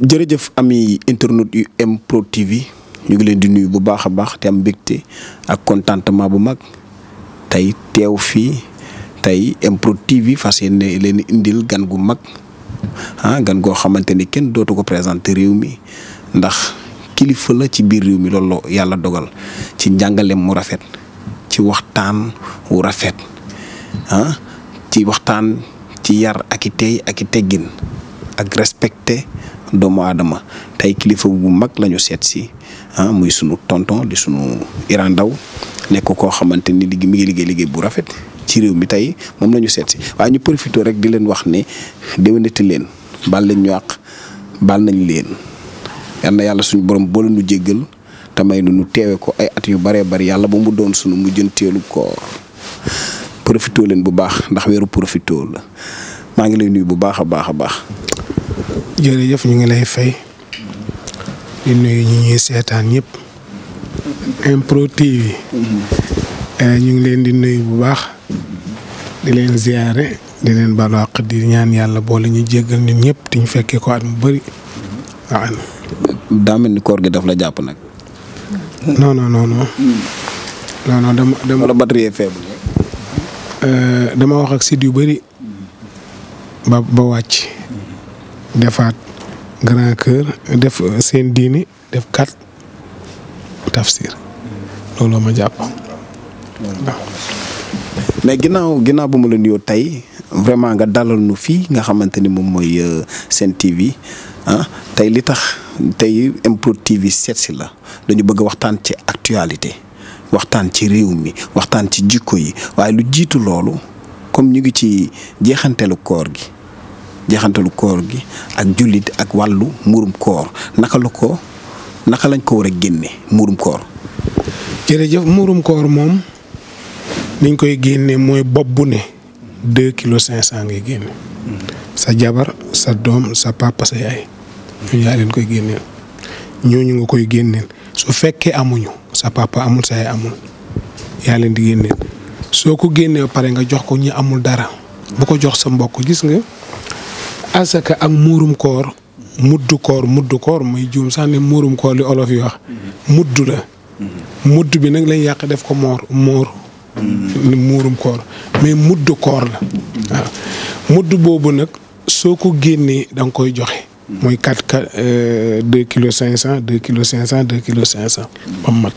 jërëjëf ami internet yu MPROD TV ñu ngi leen di nuyu bu baax a baax te am mbégte ak contentement bu mag tey teew fii tey MPROD TV fas yéene leen indil gan gu mag gan goo xamante ni kenn dootu ko présenté réew mi ndax kilifa la ci biir réew mi loolu yàlla dogal ci njàngaleem mu rafet ci waxtaan wu rafet ci waxtaan ci yar ak i tey ak i teggin ak respecté doomu aadama tey kilifa bu mag lañu seet si muy sunu tonton di sunu Iran Ndao nekk koo xamante ni mi ngi liggéey bu rafet ci réew mi tey moom la ñu seet si waaye ñu profité rek di leen wax ne déwénati leen baal leen ñu àq baal nañ leen yal na yàlla suñu borom boole nu jéggal te may nu teewe ko ay at yu bëree bëri yàlla ba mu doon sunu mujjanteelu koor profité leen bu baax ndax weeru profité la maa ngi lay nuyu bu baax a baax a baax. jërëjëf ñu ngi lay fay di nuyu ñi ñuy seetaan ñëpp MPROD TV ñu ngi leen di nuyu bu baax di leen ziyaare di leen baal àq di ñaan yàlla boole ñu jéggal ñun ñëpp te ñu fekkee ko at mu bëri waaw. daa mel ni koor gi daf la jàpp nag. non dama wala batterie faible. dama wax ak site yu bëri ba wàcc. defaat grand cœur def seen diini def 4 tafsir looloo ma jàpp. mais ginnaaw bu ma la nuyoo tey vraiment nga dalal nu fii nga xamante ni moom mooy Sen TV tey li tax tey MPROD TV seet si la dañu bëgg waxtaan ci actualité waxtaan ci réew mi waxtaan ci jikko yi waaye lu jiitu loolu comme ñu ngi ci jeexanteelu koor gi. ak jullit ak wàllu muurum koor naka lañ ko war a génne muurum koor. jërëjëf muurum koor moom niñ koy génne mooy bopp bu ne 2 kilos 500 ngay génne. sa jabar sa doom sa papa sa yaay ñooñu yaa leen koy génneel ñooñu nga koy génneel su fekkee amuñu sa papa amul sa yaay amul yaa leen di génneel soo ko génnee pare nga jox ko ñi amul dara bu ko jox sa mbokk gis nga. asaka ak muurum koor muddu koor may juum sax ne muurum koor li olof yi wax muddu la mudd bi nag lañ yàq def ko muurum koor mais muddu koor la waaw mudd boobu nag soo ko génnee da nga koy joxe mooy 2 kilos 500 2 kilos 500 2 kilos 500 ba mat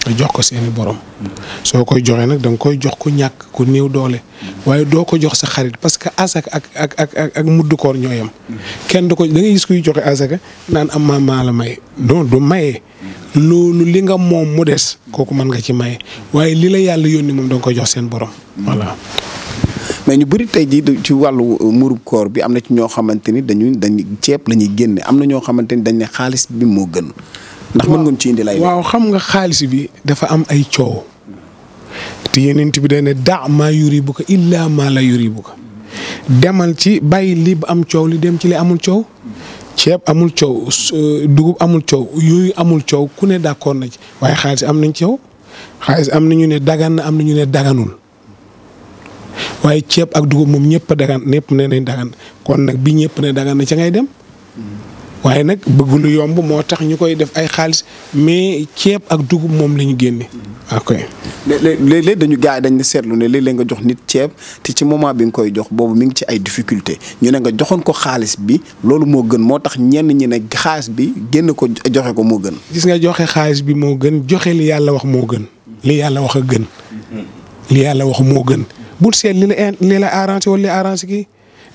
nga jox ko seeni borom soo koy joxe nag da nga koy jox ku ñàkk ku néew doole waaye doo ko jox sa xarit parce que asaka ak mudd koor ñoo yem kenn du ko da ngay gis kuy joxe asaka naan am maa la may non du maye loolu li nga moom mu des kooku mën nga ci maye waaye li la yàlla yónni moom da nga koy jox seen borom voilà. mais ñu bëri tey jii ci wàllu muurum koor bi am na ci ñoo xamante ni dañuy ceeb la ñuy génne am na ñoo xamante ni dañ ne xaalis bi moo gën. ndax mën ngeen ci indi lay. waaw xam nga xaalis bi dafa am ay coow. te yeneen bi dañ ne da maa yuribuka illa maa la yuribuka demal ci bàyyi li ba am coow li dem ci li amul coow. ceeb amul coow dugub amul coow yooyu amul coow ku ne d'accord na ci waaye xaalis am nañ coow xaalis am na ñu ne dagan na am na ñu ne daganul. waaye ceeb ak dugub moom ñëpp a dagan ñëpp ne nañ dagan kon nag bi ñëpp ne dagan na ca ngay dem waaye nag bëgg lu yomb moo tax ñu koy def ay xaalis mais ceeb ak dugub moom la ñu génne. ok léeg-léeg dañu gars yi dañ ne seetlu ne léeg-léeg nga jox nit ceeb te ci moment bi nga koy jox boobu mi ngi ci ay difficulté ñu ne nga joxoon ko xaalis bi loolu moo gën moo tax ñenn ñi ne xaalis bi génn ko joxe ko moo gën. gis nga joxe xaalis bi moo gën joxe li yàlla wax moo gën li yàlla wax a gën li yàlla wax moo gën. bul seet li la arrangé wala li arrangé kii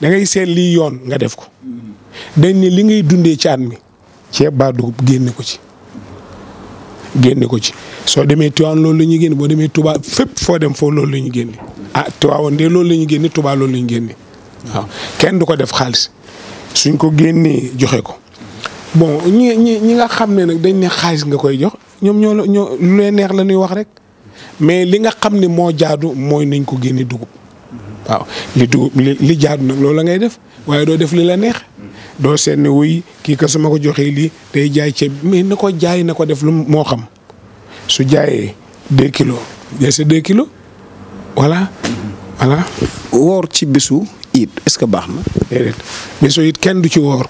da ngay seet lii yoon nga def ko dañ ne li ngay dundee ci at mi ceeb baa dugub génne ko ci soo demee Tiwaawan loolu la ñuy génne boo demee Touba fépp foo dem foofu loolu la ñuy génne Tiwaawan de loolu la ñuy génne Touba loolu la ñuy génne waaw kenn du ko def xaalis suñ ko génnee joxe ko bon ñi nga xam ne nag dañ ne xaalis nga koy jox ñoom ñoo lu leen neex la ñuy wax rek. mais li nga xam ne moo jaadu mooy nañ ko génne dugub waaw li jaadu nag loolu la ngay def waaye doo def li la neex doo seet ne wuy kii ka sama ko joxee lii day jaay ceeb mais na ko jaay na ko def lu moo xam su jaayee 2 kilos jël 2 kilos voilà. woor ci bisu it est-ce que baax na. déedéet bisu it kenn du ci woor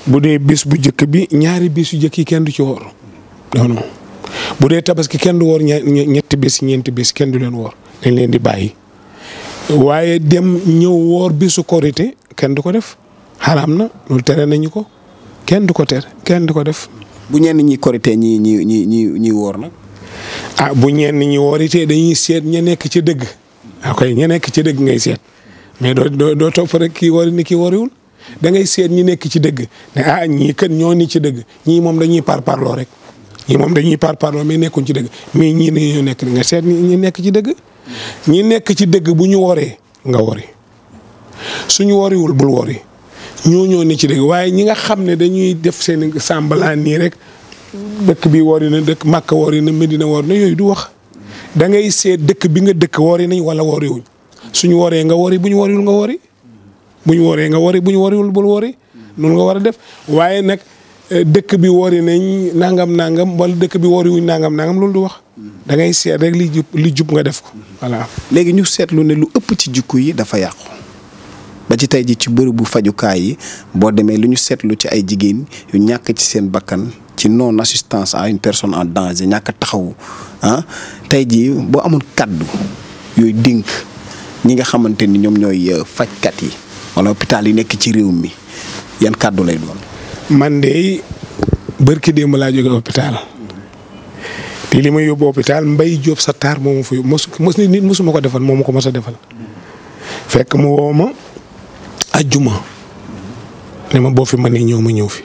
bu dee bés bu njëkk bi ñaari bés yu njëkk yi kenn du ci woor non non bu dee tabaski kenn du woor ñetti bés ñeenti bés kenn du leen woor dañ leen di bàyyi waaye dem ñëw woor bésu korité kenn du ko def xaraam na loolu tere nañu ko kenn du ko tere kenn du ko def. bu ñenn ñi korité ñi woor nag. ah bu ñenn ñi wooritee dañuy seet ña nekk ci dëgg. ok ña nekk ci dëgg ngay seet mais doo topp rek kii wori ni kii woriwul da ngay seet ñi nekk ci dëgg ne ñii kat ñoo ni ci dëgg ñii moom dañuy parparloo rek ñii moom dañuy parparloo mais nekkuñ ci dëgg mais ñii dañoo nekk nga seet ñi nekk ci dëgg. ñi nekk ci dëgg bu ñu woree nga wori suñu woriwul bul wori ñoo ni ci dëgg waaye ñi nga xam ne dañuy def seen semblant nii rek dëkk bi wori na dëkk Makka wori na Medina wori na yooyu du wax da ngay seet dëkk bi nga dëkk wori nañ wala woriwuñ suñu woree nga wori bu ñu woriwul nga wori bu ñu woree nga wori bu ñu woriwul bul wori noonu nga war a def waaye nag dëkk bi wori nañ nangam wala dëkk bi woriwuñ nangam loolu du wax da ngay seet rek li jub nga def ko voilà. léegi ñu seetlu ne lu ëpp ci jikko yi dafa yàqu ba ci tey ji ci bërëbu fajukaay yi boo demee lu ñu seetlu ci ay jigéen yu ñàkk ci seen bakkan ci non assistance à une personne en danger ñàkk taxawu tey ji boo amoon kaddu yooyu dénk ñi nga xamante ni ñoom ñooy fajkat yi wala hôpital yi nekk ci réew mi yan kaddu lay doon. man de bërki démb laa jóge hôpital te li may yóbbu hôpital Mbay Jóob sa taar moo ma fa yóbbu nit mosuma ko defal moo ma ko mos a defal fekk mu woo ma ajjuma ne ma boo fi mënee ñëw ma ñëw fi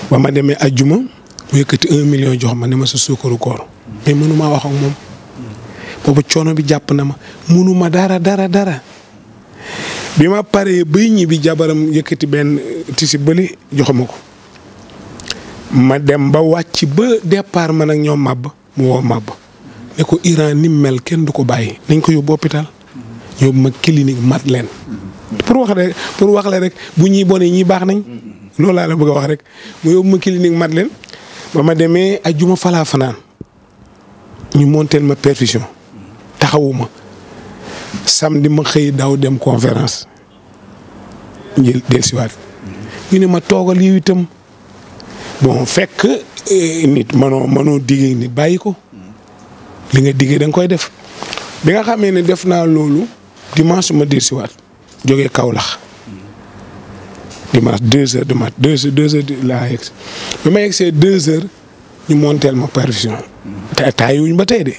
ba ma demee ajjuma mu yëkkati 1 million jox ma ne ma sa suukaru koor mais mënumaa wax ak moom boobu coono bi jàpp na ma mënuma dara bi ma paree bay ñibbi jabaram yëkkati benn tisi bëli jox ma ko ma dem ba wàcc ba départ man ak ñoom màbb mu woo màbb ne ko Iran ni mel kenn du ko bàyyi nañ ko yóbbu hôpital yóbbu ma clinique mat leen pour wax la rek bu ñuy bonee ñi baax nañ loolu laa la bëgg a wax rek mu yóbbu ma clinique mat leen ba ma demee ajjuma falaa fanaan ñu monteel ma perfusion taxawuma samedi ma xëy daw dem conférence jël dellusiwaat ñu ne ma toogal yow itam bon fekk nit mënoo diggee nit bàyyi ko li nga diggee da nga koy def bi nga xamee ne def naa loolu dimanche ma dellusiwaat jógee Kaolack dimanche 2 heures de mat 2 heures laa yegg bi ma yeggsee 2 heures ñu monteel ma perfusion te taayuñ ba tey de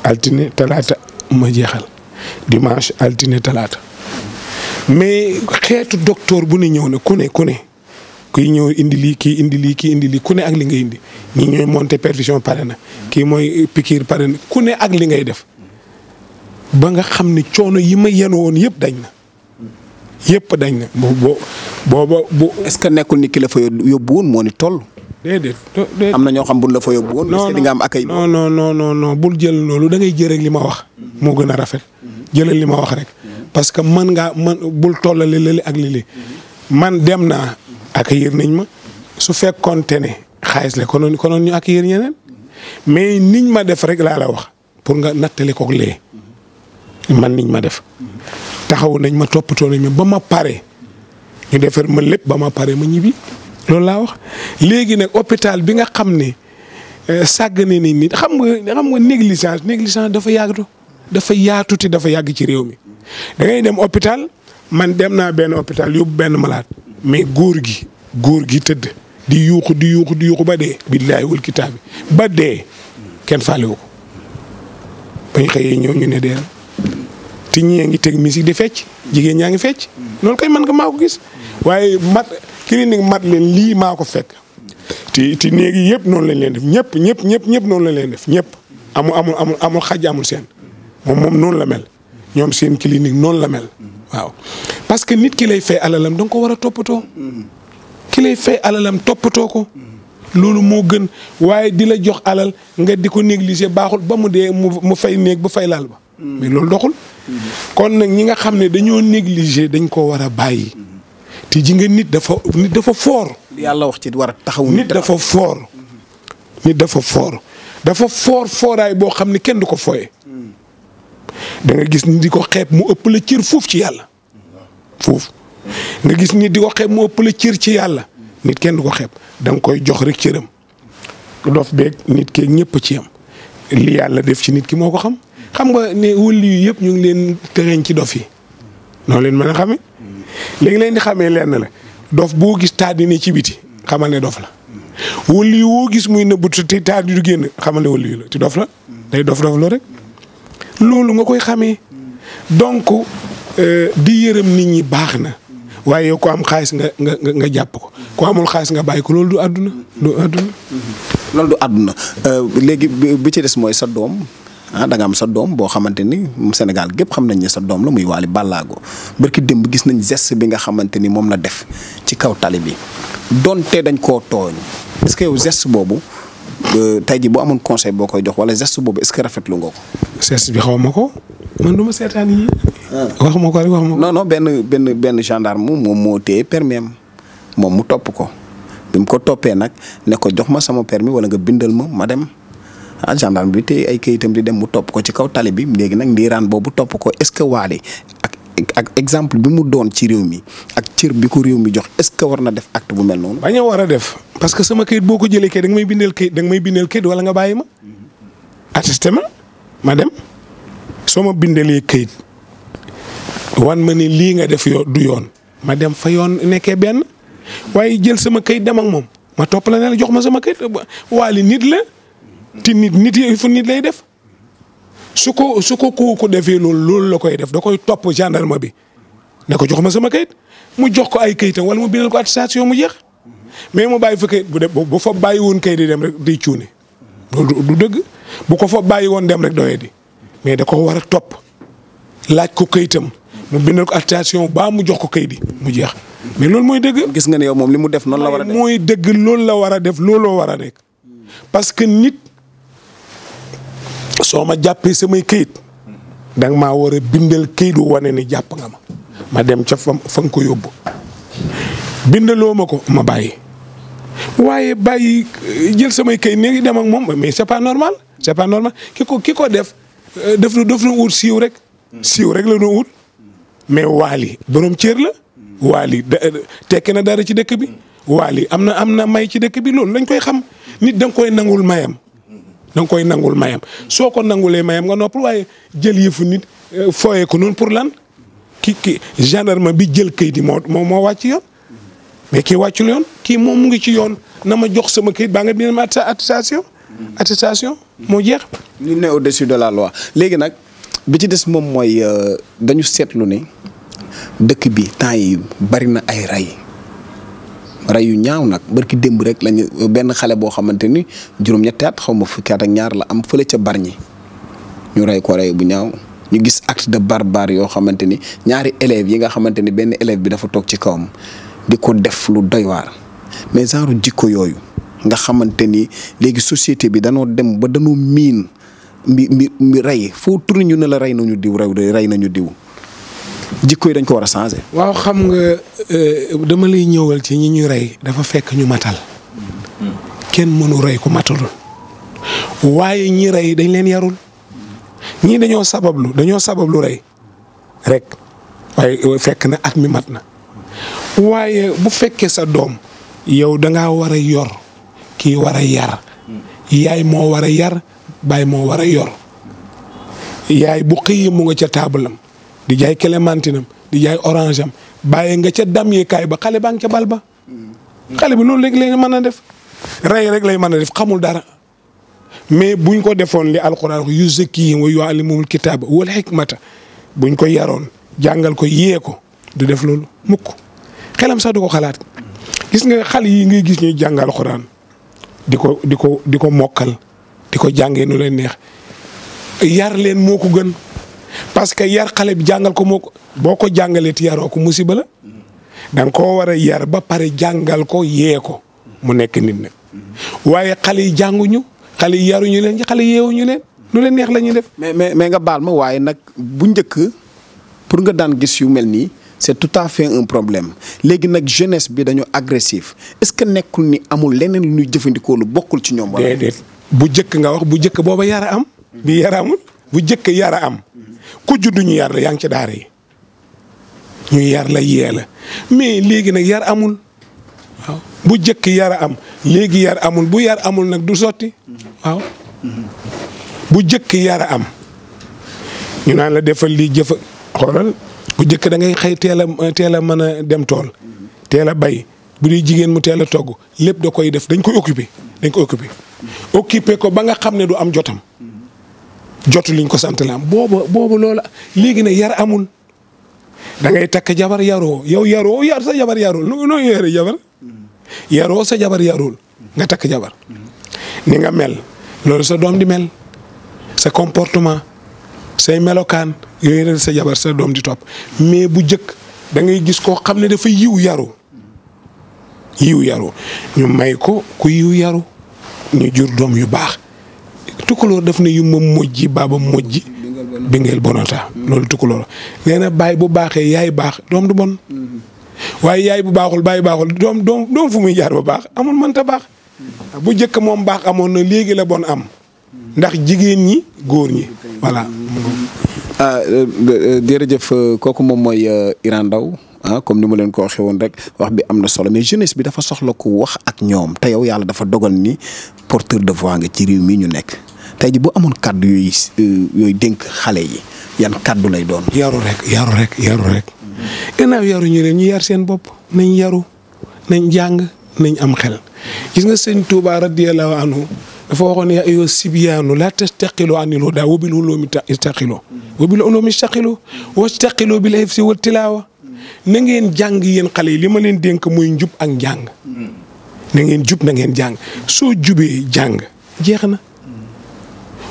altine talaata ma jeexal dimanche altine talaata mais xeetu docteur bu ne ñëw na ku ne kuy ñëw indi lii kii indi lii ku ne ak li nga indi ñi ñooy monter perfusion pare na kii mooy piqûre pare na ku ne ak li ngay def ba nga xam ne coono yi ma yen woon yëpp dañ na booba est-ce que nekkul ni ki la fa yóbbu woon moo ni toll. déedéet am na ñoo xam buñ la fa yóbbu woon. est-ce que di nga am akay. non bul jël loolu da ngay jël rek li ma wax. moo gën a rafet. jëlal li ma wax rek. parce que man bul tollale lële ak lii man dem naa accueillir nañ ma su fekkoonte ne xaalis la konoon ñu accueillir ñeneen mais niñ ma def rek laa la wax pour nga nattali koog lee man niñ ma def. taxaw nañ ma toppatoo nañ ma ba ma pare ñu defar ma lépp ba ma pare ma ñibbi loolu laa wax léegi nag hôpital bi nga xam ne sàggane nañ nit xam nga négligence dafa yaatu te dafa yàgg ci réew mi da ngay dem hôpital man dem naa benn hôpital yóbbu benn malade mais góor gi tëdd di yuuxu ba dee billaahi wal kitaabi ba dee kenn faalewu ko bañ xëyee ñëw ñu ne dee na te ñii ngi teg musique di fecc jigéen ñaa ngi fecc loolu kay man nga maa ko gis waaye clinique mat leen lii maa ko fekk te néeg yi yëpp noonu lañ leen def ñëpp noonu lañ leen def ñëpp amul xaj amul seen moom noonu la mel ñoom seen clinique noonu la mel waaw parce que nit ki lay fay alalam da nga ko war a toppatoo ki lay fay alalam toppatoo ko loolu moo gën waaye di la jox alal nga di ko négliger baaxul ba mu dee mu fay néeg ba fay laal ba mais loolu doxul kon nag ñi nga xam ne dañoo négliger dañ ko war a bàyyi te ji nga nit dafa fort. yàlla wax ci war a taxaw nit dafa fort dafa fooraay boo xam ne kenn du ko fooye da nga gis ni di ko xeeb mu ëpp la cër foofu ci yàlla foofu nga gis ni di ko xeeb mu ëpp la cër ci yàlla nit kenn du ko xeeb da nga koy jox rek cëram dof beeg nit keeg ñëpp ci yam li yàlla def ci nit ki moo ko xam nga ne wëlli yu yëpp ñu ngi leen tëreñ ci dof yi noonu leen mën a xamee léegi leen di xamee lenn la dof boo gis taadi ne ci biti xamal ne dof la wëlli yu woo gis muy nëbbut te taadi du génn xamal ne wëlli yu la te dof la day dof la rek loolu nga koy xamee donc di yërëm nit ñi baax na waaye yow ko am xaalis nga jàpp ko ko amul xaalis nga bàyyi ko loolu du àdduna loolu du àdduna léegi bi ci des mooy sa doom da nga am sa doom boo xamante ni Sénégal gépp xam nañ ne sa doom la muy Wally Ballago barki démb gis nañ geste bi nga xamante ni moom la def ci kaw tali bi donte dañ koo tooñ est-ce que yow geste boobu tey ji boo amoon conseil boo koy jox wala geste boobu est-ce que rafetlu nga ko. geste bi xaw ma ko man du ma seetaan yi wax ma ko rek wax ma ko. non benn gendarme moom moo téye permis am moom mu topp ko bi mu ko toppee nag ne ko jox ma sama permis wala nga bindal ma dem. Gendarme bi te ay kayitam di dem mu topp ko ci kaw tali bi léegi nag ndiiraan boobu topp ko est-ce que Wally ak exemple bi mu doon ci réew mi ak cër bi ko réew mi jox est-ce que war na def acte bu mel noonu. bañ a war a def parce que sama kayit boo ko jëlee kayit da nga may bindal kayit wala nga bàyyi ma. attesté ma dem soo ma bindalee kayit wan ma ni lii nga def du yoon ma dem fa yoon nekkee benn waaye jël sama kayit dem ak moom ma topp la ne la jox ma sama kayit Wally nit la. te nit yi fu nit lay def su ko ku defee loolu la koy def da koy topp gendarme bi ne ko jox ma sama kayit mu jox ko ay kayitam wala mu bindal ko attestation mu jeex mais mu bàyyi fa kayit bu fa bàyyi woon kayit di dem rek day cuune loolu du dëgg bu ko fa bàyyi woon dem rek doyee di mais da ko war a topp laaj ko kayitam mu bindal ko attestation baa mu jox ko kayit yi mu jeex mais loolu mooy dëgg. gis nga ne yow moom li mu def noonu la war a def mooy dëgg loolu la war a def looloo war a nekk parce que nit. soo ma jàppee samay këyit danga maa war a bindal këyit wu wane ni jàpp nga ma dem ca fa nga ko yóbbu bindaloo ma ko ma bàyyi waaye bàyyi jël samay këyit ne ngi dem ak moom mais c'est pas normal ki ko def daf lu ut siiw rek la doon ut mais Wally borom cër la Wally tekki na dara ci dëkk bi Wally am na may ci dëkk bi loolu lañ koy xam nit danga koy nangul mayam. da nga koy nangul mayam soo ko nangulee mayam nga noppal waaye jël yëfu nit fooyee ko noonu pour lan ki gendarme bi jël kayit yi moo wàcc yoon mais kii wàccul yoon kii moom mu ngi ci yoon na ma jox sama kayit baa nga dina ma attestation moo jeex. ñu ne au-dessus de la loi léegi nag bi ci des moom mooy dañu seetlu ne dëkk bi temps yi bari na ay rey yu ñaaw nag barki démb rek lañu benn xale boo xamante ni juróom-ñetti at xaw ma fukki at ak ñaar la am fële ca Bargny ñu rey ko rey bu ñaaw ñu gis acte de barbare yoo xamante ni ñaari élèves yi nga xamante ni benn élève bi dafa toog ci kawam di ko def lu doy waar mais genre jikko yooyu nga xamante ni léegi société bi danoo dem ba danoo miin mi rey foo tourné ñu ne la rey nañu diw rey nañu diw jikko yi dañ ko war a changer. waaw xam nga dama lay ñëwal ci ñi ñu rey dafa fekk ñu matal kenn mënu rey ku matalul waaye ñi rey dañ leen yarul ñii dañoo sabablu rey rek waaye fekk na at mi mat na waaye bu fekkee sa doom yow dangaa war a yor kii war a yar yaay moo war a yar baay moo war a yor yaay bu xëyee mu nga ca taabalam di jaay clémentinam di jaay orange am bàyyi nga ca damyeekaay ba xale baa nga ca bal ba xale bi loolu léegi lay mën a def rey rek lay mën a def xamul dara mais buñ ko defoon li alxuraan yuzakkihim wa yuallimuhumul kitaaba wal hikmata buñ ko yaroon jàngal ko yee ko du def loolu mukk xelam sax du ko xalaat gis nga xale yi ngay gis ñuy jàng alxuraan di ko mokkal di ko jàngee nu leen neex yar leen moo ko gën parce que yar xale bi jàngal ko boo ko jàngalee ti yaroo ko musiba la da nga koo war a yar ba pare jàngal ko yee ko mu nekk nit nag waaye xale yi jànguñu xale yi yaruñu leen xale yeewuñu leen nu leen neex la ñuy def. mais nga baal ma waaye nag bu njëkk pour nga daan gis yu mel nii c'est tout à fait un problème léegi nag jeunesse bi dañoo agressif est-ce que nekkul ni amul leneen lu ñuy jëfandikoo lu bokkul ci ñoom. wala déedéet bu njëkk nga wax bu njëkk booba yara am. bi yara amul bu njëkk yara am. ku juddu ñu yar la yaa ngi ci daara yi ñu yar la yee la mais léegi nag yar amul waaw bu jëkk yar am léegi yar amul bu yar amul nag du sotti waaw. bu jëkk yar am ñu naan la defal lii jëfa xoolal bu jëkk da ngay xëy teel a mën a dem tool teel a bay bu dee jigéen mu teel a togg lépp da koy def dañ koy occupé ko ba nga xam ne du am jotam jotu liñ ko sant la am boobu loola léegi ne yar amul da ngay takk jabar yaroo yow yaroo yar sa jabar yarul noo yore jabar yaroo sa jabar yarul nga takk jabar ni nga mel loolu sa doom di mel sa comportement say melokaan yooyu sa jabar sa doom di topp mais bu jëkk da ngay gis koo xam ne dafa yiw yaru ñu may ko ku yiw yaru ñu jur doom yu baax tukulóor daf ne yu ma mujji baaba mujji bingeel bonata loolu tukulóor nee na baay bu baaxee yaay baax doom du bon waaye yaay bu baaxul baay baaxul doom fu muy jaar ba baax amul mënta baax bu jëkk moom baax amoon na léegi la bon am ndax jigéen ñi góor ñi voilà. jërëjëf kooku moom mooy Iran Ndao comme ni ma leen ko waxee woon rek wax bi am na solo mais jeunesse bi dafa soxla ku wax ak ñoom te yow yàlla dafa dogal ni porteur de voix nga ci réew mi ñu nekk tey ji bu amoon kàddu yooyu dénk xale yi yan kàddu lay doon. yaru rek. gannaaw yaru ñu leen ñu yar seen bopp nañ yaru nañ jàng nañ am xel gis nga sëñ Touba radiyallahu anhu dafa waxoon ne yaa ayyuha sibyaanu laa tastaqilu anil hudaa wa bil ulumi istaqilu wa bil ulumi istaqilu wastaqilu bil hifzi wat tilaawa na ngeen jàng yéen xale yi li ma leen dénk muy njub ak njàng na ngeen jub na ngeen jàng soo jubee jàng jeex na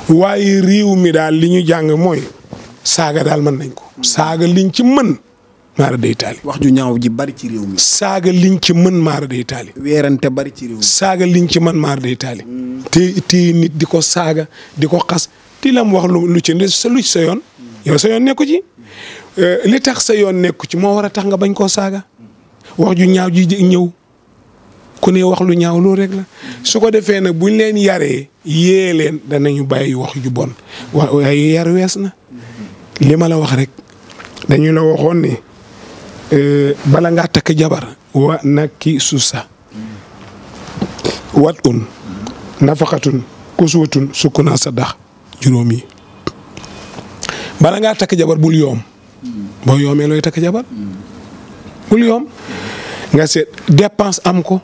waaye réew mi daal li ñu jàng mooy saaga daal mën nañ ko saaga liñ ci mën maara day taali wax ju ñaaw ji bari ci réew mi saaga liñ ci mën maara day taali weerante bari ci réew mi saaga liñ ci mën maara day taali te nit di ko saaga di ko xas ti lam wax lu ci sa yoon yow sa yoon nekku ci li tax sa yoon nekku ci moo war a tax nga bañ koo saaga wax ju ñaaw ji ñëw ku ne wax lu ñaaw loolu rek la su ko defee nag buñ leen yaree yee leen danañu bàyyi wax ju bon waaye yar wees na li ma la wax rek dañu la waxoon ne bala ngaa takk jabar wa nakki suusa wat un nafaqatun kusuwatun sukkuna sa dax juróom yi bala ngaa takk jabar bul yoom boo yoomee looy takk jabar bul yoom nga seet dépense am ko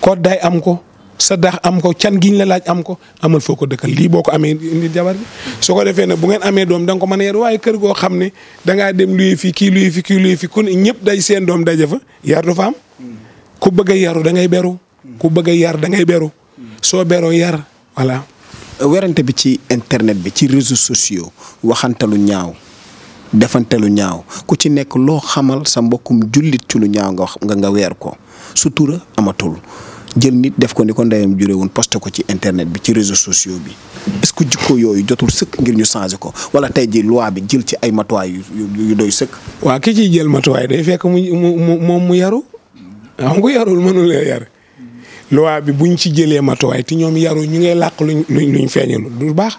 koddaay am ko sa dax am ko can giñ la laaj am ko amal foo ko dëkkal lii boo ko amee indi jabar bi su ko defee nag bu ngeen amee doom da nga ko mën a yar waaye kër goo xam ne dangaa dem luy fi kii luy fi ku ne ñëpp day seen doom daje fa yar du fa am ku bëgg a yaru da ngay beru ku bëgg a yar da ngay beru soo beroo yar voilà. werante bi ci internet bi ci réseaux sociaux waxante lu ñaaw defante lu ñaaw ku ci nekk loo xamal sa mbokkum jullit ci lu ñaaw nga weer ko sutura amatul jël nit def ko ni ko ndeyam juré woon posté ko ci internet bi ci réseaux sociaux bi est-ce que jikko yooyu jotul sëkk ngir ñu changé ko wala tey ji loi bi jël ci ay matuwaay yu doy sëkk. waaw ki ciy jël matuwaay day fekk moom mu yaru xam nga yarul mënul yar loi bi buñ ci jëlee matuwaay te ñoom yaru ñu ngay làq luñ feeñalu du baax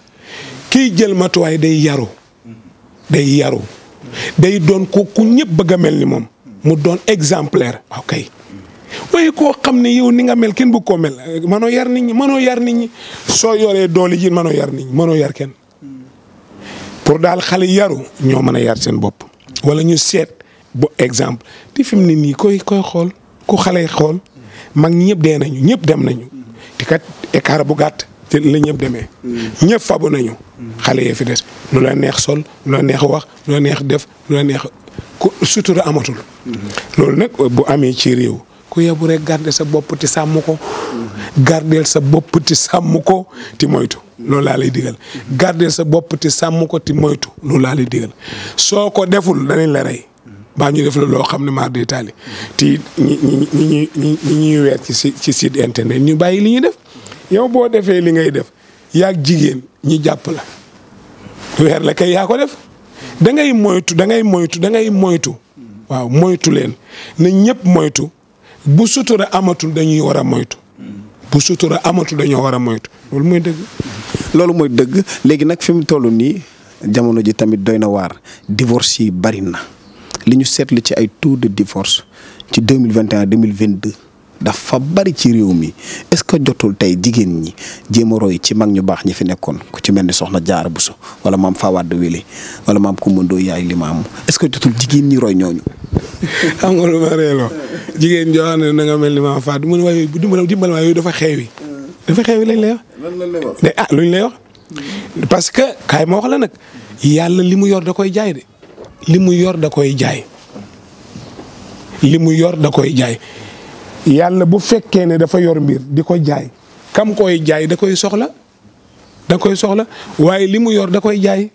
kiy jël matuwaay day yaru day doon ku ñëpp bëgg a mel ni moom mu doon exemplaire ok waaye koo xam ne yow ni nga mel kenn bëgg koo mel mënoo yar nit ñi soo yoree doole ji mënoo yar nit ñi mënoo yar kenn pour daal xale yaru ñoo mën a yar seen bopp wala ñu seet bu exemple te fi mu ne nii koy xool ku xale xool mag ñi ñëpp dee nañu ñëpp dem nañu te kat écart bu gàtt te la ñëpp demee ñëpp fabu nañu xale yee fi des lu la neex sol lu la neex wax lu la neex def lu la neex ku sutura amatul loolu nag bu amee ci réew ku yebu rek garder sa bopp ti sàmm ko gardeel sa bopp ti sàmm ko ti moytu loolu laa lay digal gardeel sa bopp ti sàmm ko ti moytu loolu laa lay digal soo ko deful danañ la rey baa ñu def la loo xam ne maar day taali ti ñi ñuy weer ci site internet ñu bàyyi li ñuy def yow boo defee li ngay def yaag jigéen ñi jàpp la weer la kay yaa ko def da ngay moytu waaw moytu leen na ñëpp moytu bu sutura amatul dañuy war a moytu dañoo war a moytu loolu mooy dëgg. loolu mooy dëgg léegi nag fi mu toll nii jamono ji tamit doy na waar divorce yi bari na li ñu seetlu ci ay taux de divorce ci 2021 2022 dafa bari ci réew mi est-ce que jotul tey jigéen ñi jéem a roy ci mag ñu baax ñi fi nekkoon ku ci mel ni soxna Jaara Buso wala maam Fawade Wele wala maam Kumba Ndooy yaay Limaamu est-ce que jotul jigéen ñi roy ñooñu. xam nga lu ma reeloo jigéen joo xam ne na nga mel ni maam Fawade mu ne waaye dimbal waaye yooyu dafa xeewi. dafa xeewi lañ lay wax. lan lay wax luñ lay wax. parce que kaay ma wax la nag yàlla li mu yor da koy jaay de li mu yor da koy jaay. li mu yor da koy jaay yàlla bu fekkee ne dafa yor mbir di ko jaay kam koy jaay da koy soxla waaye li mu yor da koy jaay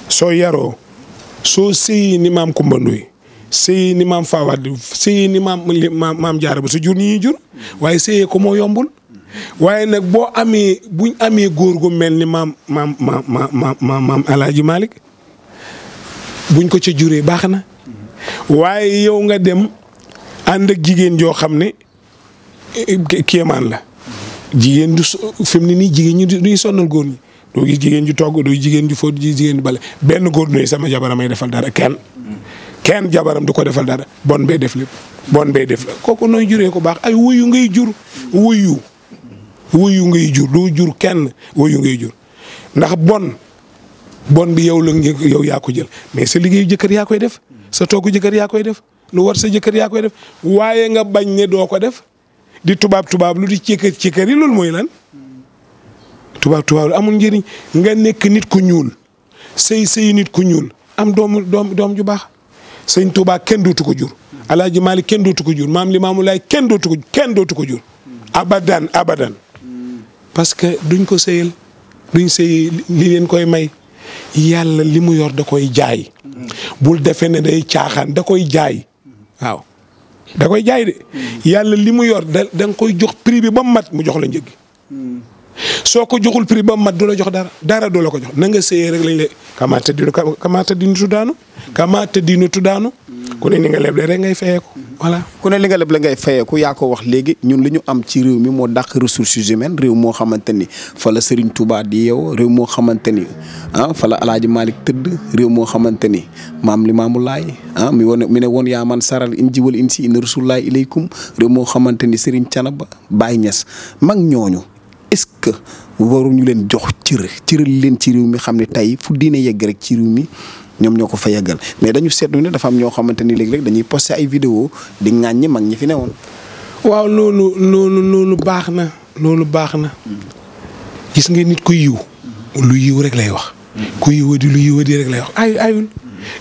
soo yaroo soo sëyi ni maam Kumba Ndoy sëyi ni maam Fawade sëyi ni maam Jaara ba su jur ñi jur waaye sëyee ko moo yombul waaye nag buñ amee góor gu mel ni maam Alaaji Malick buñ ko ca juree baax na waaye yow nga dem ànd ak jigéen joo xam ne kéemaan la jigéen du fi mu ne nii jigéen ñi duñu sonnal góor ñi doo gis jigéen ju togg doo jigéen ju fóot jigéen ju bale benn góor nuy sama jabaram ay defal dara kenn jabaram du ko defal dara bon bee def lépp bon bee def la kooku nooy juree ko baax ay wuyu ngay jur wuyu ngay jur doo jur kenn wuyu ngay jur ndax bon bi yow yaa ko jël mais sa liggéeyu jëkkër yaa koy def sa toogu jëkkër yaa koy def lu war sa jëkkër yaa koy def waaye nga bañ ne doo ko def di tubaab lu di ci kër yi loolu mooy lan tubaab lu amul njëriñ nga nekk nit ku ñuul sëy nit ku ñuul am doom ju baax sëñ Tuubaa kenn dootu ko jur Alaaji Maalik kenn dootu ko jur maam Limaamu Laay kenn dootu ko jur abadan parce que duñ ko sëyal duñ sëy li leen koy may yàlla li mu yor da koy jaay bul defee ne day caaxaan da koy jaay waaw da koy jaay de yàlla li mu yor da nga koy jox prix bi ba mat mu jox la njëg soo ko joxul prix ba mat du la jox dara du la ko jox na nga sëyee rek lañ le kamaata dinu tuddaanu ku ne ni nga leble rek ngay fayeeku voilà ku ne li nga leble ngay fayeeku yaa ko wax léegi ñun li ñu am ci réew mi moo dàq ressources humaines réew moo xamante ni fa la Serigne Touba di yow réew moo xamante ni fa la Alaaji Malick tëdd réew moo xamante ni maam Limaamu Laay mi ne woon yaa man saral in jiwal in si in rasulullahi ilaykum réew moo xamante ni Serigne Thiénaba Baye Niass mag ñooñu est-ce que waruñu leen jox cëral leen ci réew mi xam ne tey fu diine yegg rek ci réew mi ñoom ñoo ko fa yeggal mais dañu seetlu ne dafa am ñoo xamante ni léeg-léeg dañuy posté ay vidéo di ŋàññi mag ñi fi newoon. waaw loolu baax na gis nga nit ku yiw lu yiw rek lay wax. ku yiwadi lu yiwadi rek lay wax ayul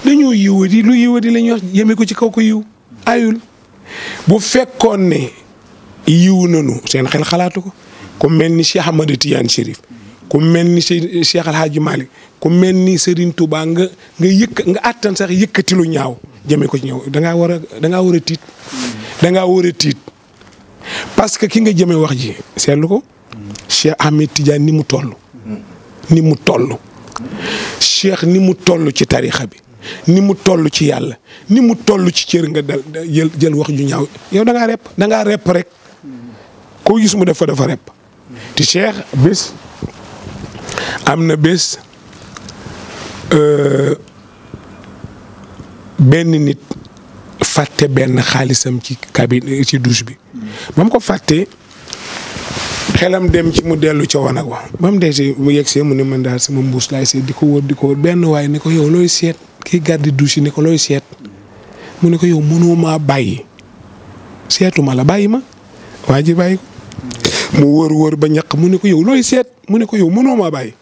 dañoo yiwadi lu yiwadi la ñuy wax yeme ko ci kaw ko yiw ayul bu fekkoon ne yiw nanu seen xel xalaatu ko ku mel ni Cheikh Ahmadou Tidiane Chérif ku mel ni Cheikh El Hadji Malick ku mel ni Serigne Touba nga àttan sax yëkkati lu ñaaw jëmee ko ci ñëw da ngaa war a tiit. da ngaa war a tiit parce que ki nga jëmee wax ji seetlu ko. Cheikh Ahmed Tidiane ni mu toll. Cheikh ni mu toll ci tarixa bi ni mu toll ci yàlla ni mu toll ci cër nga jël wax ju ñaaw yow da ngaa repp rek koo gis mu def ko dafa repp te Cheikh bés am na bés benn nit fàtte benn xaalisam ci cabine ci douche bi ba mu ko fàttee xelam dem ci mu dellu ca wanag wa ba mu dee mu yegsee mu ne man daal sama mbuus laay seet di ko wër benn waaye ni ko yow looy seet kii garde douche yi ni ko looy seet mu ne ko yow mënoo maa bàyyi seetuma la bàyyi ma waa ji bàyyi ko mu wër ba ñaq mu ne ko yow looy seet mu ne ko yow mënoo maa bàyyi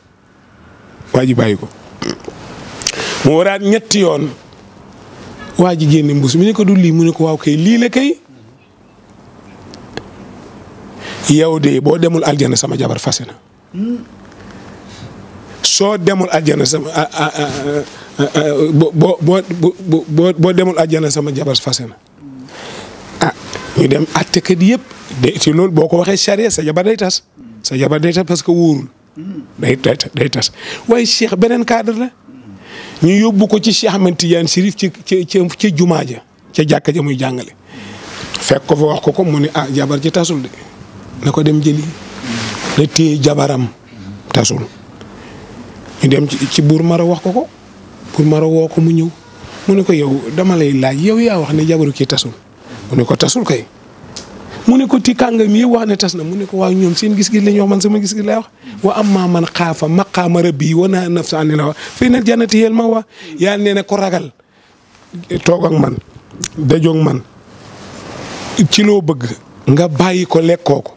waa ji bàyyi ko mu waraat ñetti yoon waa ji génne mbuus mi ne ko du lii mu ne ko waaw kay lii la kay yow de boo demul aljana sama jabar fase na soo demul aljana sama boo demul aljana sama jabar fase na ñu dem àttekat yëpp de ci loolu boo ko waxee charia sa jabar day tas parce que wóorul day tas waaye Cheikh beneen cadre la ñu yóbbu ko ci Cheikh Ahmed Tidiane Chérif ci jumaa ja ca jàkka ja muy jàngale fekk ko fa wax ko mu ne jabar ji tasul de na ko dem jëli na téye jabaram tasul ñu dem ci buur Mara wax ko buur Mara woo ko mu ñëw mu ne ko yow dama lay laaj yow yaa wax ne jabaru kii tasul mu ne ko tasul kay mu ne ko ti kàngam yi wax ne tas na mu ne ko waaw ñoom seen gis-gis la ñu wax man sama gis-gis lay wax wa amma man xaafa maqaama rabbi wa nahaa nafsa anil hawaa fa innal jannata hiyal ma'waa yàlla nee na ko ragal toog ak man dajoog man ci loo bëgg nga bàyyi ko lekkoo ko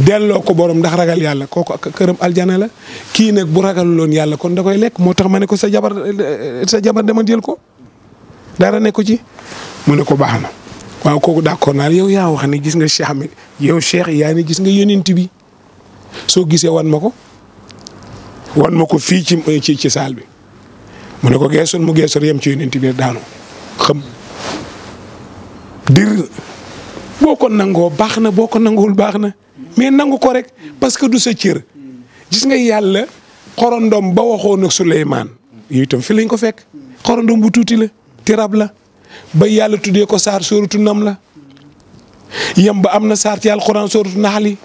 delloo ko borom ndax ragal yàlla kooku ak këram aljana la kii nag bu ragal loon yàlla kon da koy lekk moo tax ma ne ko sa jabar dama jël ko dara ne ko ci mu ne ko baax na waaw kooku d'accord naa yow yaa wax ne gis nga Cheikh mi yow Cheikh yaa ni gis nga yonent bi soo gisee wan ma ko fii ci saal bi mu ne ko geesoon mu geesoon yem ci yonent bi daanu xam dir boo ko nangoo baax na boo ko nanguwul baax na mais nangu ko rek parce que du sa cër gis nga yàlla xorondom ba waxoon ak Suleymaan yow itam fi lañ ko fekk xorondom bu tuuti la tirab la ba yàlla tuddee ko Sarr sóoratu nam la yem ba am na Sarr ci alxuraan sóoratu naxli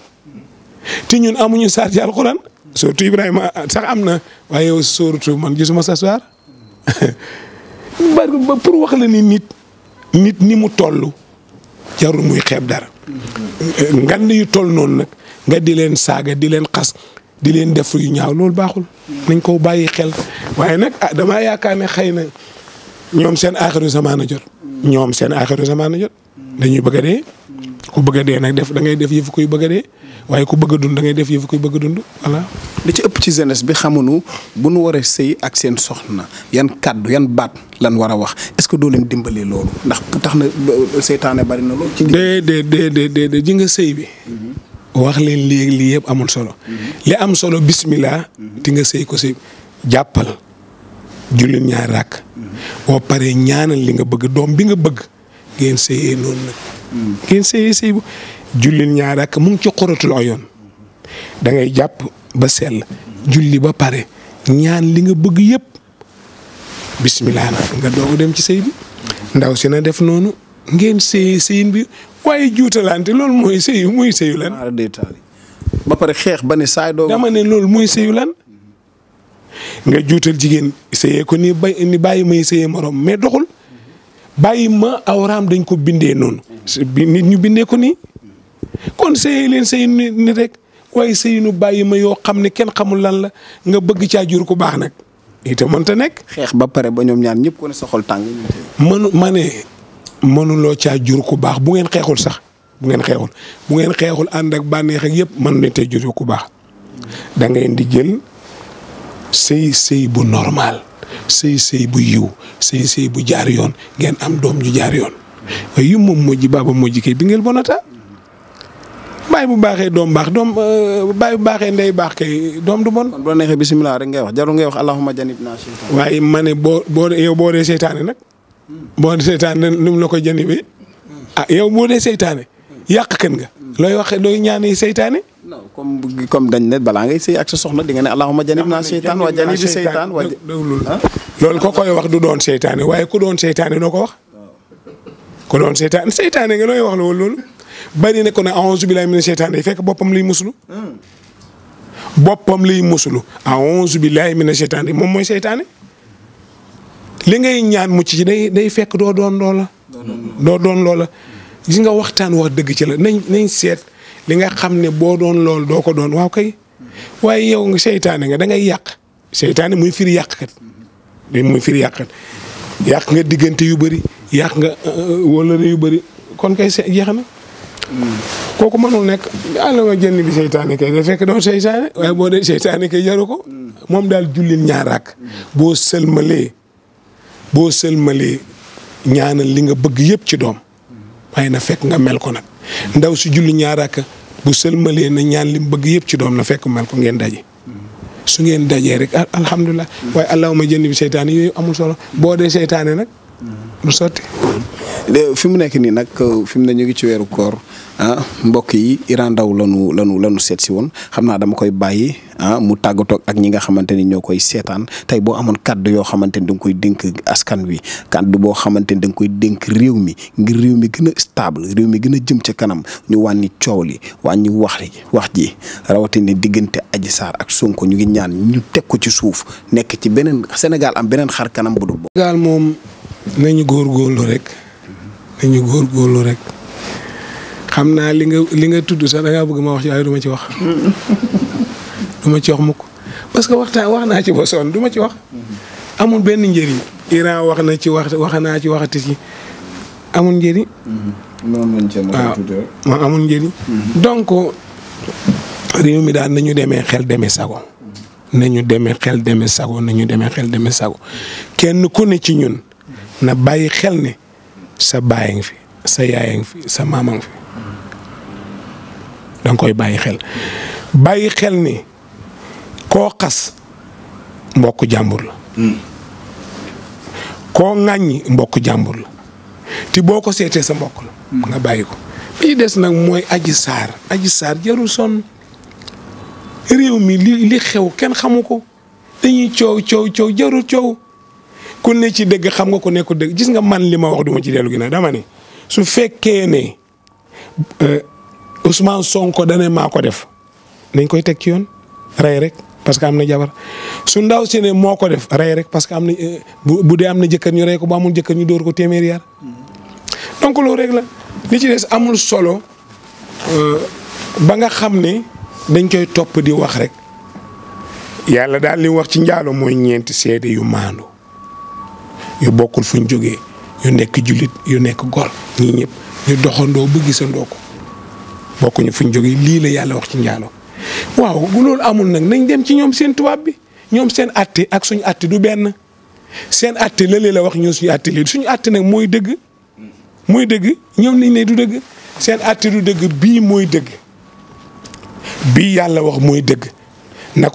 te ñun amuñu Sarr ci alxuraan sóoratu Ibrahima sax am na waaye yow sóoratu man gisuma sa Sarr ba pour wax la ni nit ni mu toll jarul muy xeeb dara ngand yu toll noonu nag nga di leen saaga di leen xas di leen def yu ñaaw loolu baaxul nañ ko bàyyi xel waaye nag damaa yaakaar ne xëy na ñoom seen aaxiru zamaan a jot dañuy bëgg a dee ku bëgg a dee nag da ngay def yëfu kuy bëgg a dee waaye ku bëgg a dund da ngay def yëfu kuy bëgg a dund voilà. li ci ëpp ci jeunesse bi xamuñu bu nu war a sëy ak seen soxna yan kàddu yan baat lan war a wax est-ce que doo leen dimbalee loolu ndax tax na seytaane bari na loolu. déedéet ji nga sëy bi. wax leen léegi lii yëpp amul solo. li am solo bismillah. di nga sëy ko sëy jàppal julli ñaar rakk. boo paree ñaanal li nga bëgg doom bi nga bëgg ngeen sëyee noonu nag. ngeen sëyee sëy bu julli ñaar rakk mu ngi ci xoratul yoon da ngay jàpp ba sell julli ba pare ñaan li nga bëgg yëpp bismillah nga doog dem ci sëy bi ndaw si na def noonu ngeen sëyee sëyin bi waaye juutalante loolu mooy sëyu lan. ba pare xeex ba ne saay doog dama ne loolu mooy sëyu lan. nga juutal jigéen sëyee ko ni bàyyi may sëyee morom mais doxul bàyyi ma awraam dañ ko bindee noonu nit ñu bindee ko nii kon sëyee leen sëy ni rek waaye sëy nu bàyyi ma yoo xam ne kenn xamul lan la nga bëgg caa jur ku baax nag itam mënta nekk. xeex ba pare ba ñoom ñaar ñëpp ko ne sa xol tàng. mënuloo caa jur ku baax bu ngeen xeexul sax bu ngeen xeexul ànd ak bànneex ak yëpp mën nañ tey jur ku baax da ngeen di jël. sëy bu normal sëy bu yiw sëy bu jaar yoon ngeen am doom ju jaar yoon waaye yu moom mojji baaba mojji kay bi ngeen bonata baay bu baaxee doom baax baay bu baaxee ndey baax kay doom du bon. kon bu la neexee bisimilah rek ngay wax jarul ngay wax allahumma janibna shaytaan. waaye ma ne boo dee seytaane nag boo dee seytaane ni mu la ko janibee yow boo dee seytaane yàq kan nga looy wax looy ñaanee seytaane. non comme dañ ne balaa ngay sëy ak sa soxna di nga ne allahumma janibna shaytaan wa janibi seytaan wa loolu ko koy wax du doon seytaane waaye ku doon seytaane doo ko wax. ku doon seytaane nga looy wax loolu bari ne ko ne a'uuzu billaahi mina shaytaani fekk boppam lay musulu. a'uuzu billaahi mina shaytaani moom mooy seytaane. li ngay ñaan mucc ci day fekk doo doon loola. gis nga waxtaan wax dëgg ci la nañ seet li nga xam ne boo doon lool doo ko doon waaw kay waaye yow nga seytaane nga da ngay yàq seytaane muy firi yàqkat yàq nga diggante yu bëri yàq nga wóllare yu bëri kon kay jeex na. kooku mënul nekk àll ma jënd bi seytaane kay da fekk doon seytaane waaye boo dee seytaane kay jaru ko moom daal jullil ñaar rakk boo sëlmalee ñaanal li nga bëgg yëpp ci doom waaye na fekk nga mel ko nag ndaw si julli ñaar rakk bu sëlmalee na ñaan li mu bëgg yëpp ci doom na fekk mel ko ngeen daje su ngeen dajee rek alhamdulilah waaye allahuma jënd bi seytaane yooyu amul solo boo dee seytaane nag du sotti. fi mu nekk nii nag fi mu ne ñu ngi ci weeru koor mbokk yi Ndao lanu seet si woon xam naa dama koy bàyyi mu tàggatoo ak ñi nga xamante ni ñoo koy seetaan tey boo amoon kàddu yoo xamante ni da nga koy dénk askan wi kàddu boo xamante ni da nga koy dénk réew mi ngir réew mi gën a stable réew mi gën a jëm ca kanam ñu wàññi coow li wàññi wax ji rawatina diggante Adji Sarr ak Sonko ñu ngi ñaan ñu teg ko ci suuf nekk ci beneen Sénégal am beneen xar kanam bu dul boobu. Sénégal moom nañu góorgóorlu rek xam naa li nga tudd sax da ngaa bëgg ma wax ci waaye du ma ci wax. du ma ci wax mukk parce que wax naa ci ba sonn du ma ci wax. amul benn njëriñ. Iran wax na ci wax naa ci waxati ci amul njëriñ. waaw amul njëriñ. donc réew mi daal nañu demee xel demee sago. nañu demee xel demee sago nañu demee xel demee sago kenn ku ne ci ñun na bàyyi xel ne sa baay ngi fi sa yaay ngi fi sa maama ngi fi danga koy bàyyi xel ne koo xas mbokk jàmbur la. koo ŋàññi mbokk jàmbur la te boo ko seetee sa mbokk la. nga bàyyi ko li des nag mooy Adji Sarr jarul sonn. réew mi li xew kenn xamu ko dañuy coow jarul coow ku ne ci dëgg xam nga ko nekku dëgg gis nga man li ma wax duma ci dellu ginnaaw dama ne su fekkee ne Ousmane Sonko dane maa ko def nañ koy teg ci yoon rey rek parce que am na jabar su ndaw si ne moo ko def rey rek parce que am na bu dee am na jëkkër ñu rey ko bu amul jëkkër ñu dóor ko téeméeri yar donc loolu rek la li ci des amul solo ba nga xam ne dañ koy topp di wax rek yàlla daal li wax ci njaalo mooy ñeenti seede yu maandu yu bokkul fuñ jógee yu nekk jullit yu nekk gor ñii ñëpp ñu doxandoo ba gisandoo ko bokkuñu fuñ jógee lii la yàlla wax ci njaalo waaw bu loolu amul nag nañ dem ci ñoom seen tubaab bi ñoom seen atte ak suñu atte du benn seen atte lële la wax ñun suñu atte lii suñu atte nag mooy dëgg ñoom niñ ne du dëgg seen atte du dëgg bii mooy dëgg bii yàlla wax mooy dëgg na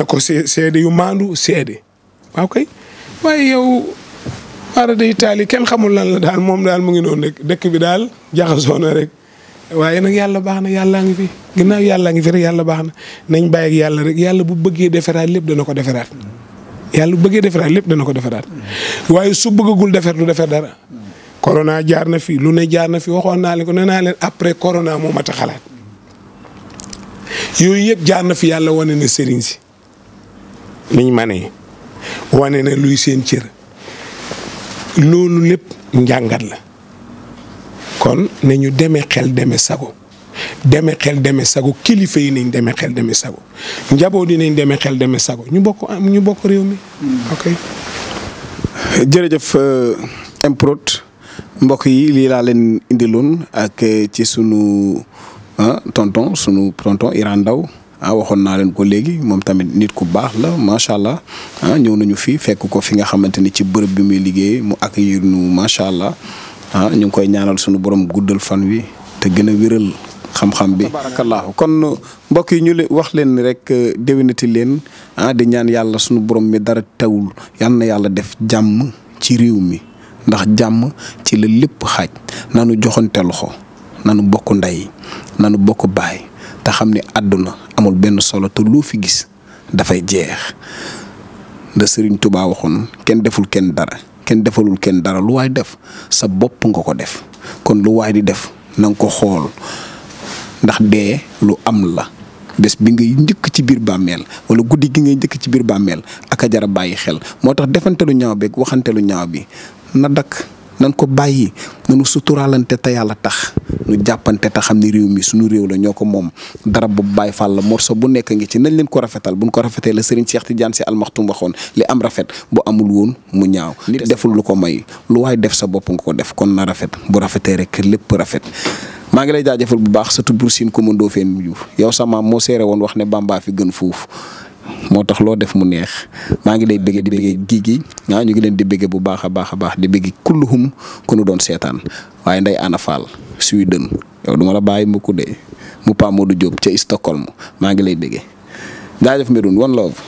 ko seede yu maandu seede waaw kay waaye yow waara day taali kenn xamul lan la daal moom daal mu ngi noonu rek dëkk bi daal jaxasoo na rek waaye nag yàlla baax na yàllaa ngi fi ginnaaw yàllaa ngi fi rek yàlla baax na nañ bàyyi ak yàlla rek yàlla bu bëggee defaraat lépp dana ko defaraat yàlla bu bëggee defaraat lépp dana ko defaraat waaye su bëggagul defar du defar dara corona jaar na fi lu ne jaar na fi waxoon naa leen ko nee naa leen après corona moo mat a xalaat yooyu yëpp jaar na fi yàlla wane na sëriñ si niñ manee wane na luy seen cër loolu lépp njàngat la kon nañu demee xel demee sago kilifa yi nañ demee xel demee sago njaboot yi nañ demee xel demee sago ñu bokk réew mi. ok. jërëjëf Prend mbokk yi lii laa leen indiloon ak ci sunu tonton Ndao waxoon naa leen ko léegi moom tamit nit ku baax la macha allah ñëw nañu fi fekk ko fi nga xamante ni ci bërëb bi muy liggéey mu accueillir nu macha allah ñu ngi koy ñaanal sunu borom guddal fan wi te gën a wéral xam-xam bi. tabarakallahu kon mbokk yi ñu wax leen rek déwénati leen di ñaan yàlla sunu borom mi dara tawul yal na yàlla def jàmm ci réew mi ndax jàmm ci la lépp xaaj nanu joxante loxo nanu bokk ndey nanu bokk baay te xam ne àdduna amul benn solo te loo fi gis dafay jeex da Sëriñ Tuubaa waxoon kenn deful kenn dara kenn defalul kenn dara lu waay def sa bopp nga ko def kon lu waay di def na nga ko xool ndax dee lu am la bés bi ngay njëkk ci biir bàmmeel wala guddi gi ngay njëkk ci biir bàmmeel ak a jara bàyyi xel moo tax defante lu ñaaw beeg waxante lu ñaaw bi na dakk nan ko bàyyi nanu suturaalante te yàlla tax nu jàppante te xam ne réew mi suñu réew la ñoo ko moom dara bu bàyyi fàll la morso bu nekk ngi ci nañ leen ko rafetal buñ ko rafetee la Serigne Cheikh Tidiane Sy Al Maktoum waxoon li am rafet bu amul woon mu ñaaw nit deful lu ko may lu waay def sa bopp nga ko def kon na rafet bu rafetee rek lépp rafet maa ngi lay jaajëfal bu baax sa tudd Siin ko mëndoo feen Juuf yow sa maam moo seere woon wax ne Bamba fi gën foofu moo tax loo def mu neex maa ngi lay bëggee di bëggee gii ñu ngi leen di bëggee bu baax a baax di bëggee kulluhum ku nu doon seetaan waaye nday Ana Fall Sweden yow duma la bàyyi mu ko de mu Pa Modou Diop ca Stockholm maa ngi lay bëggee jaajëf Medoune one love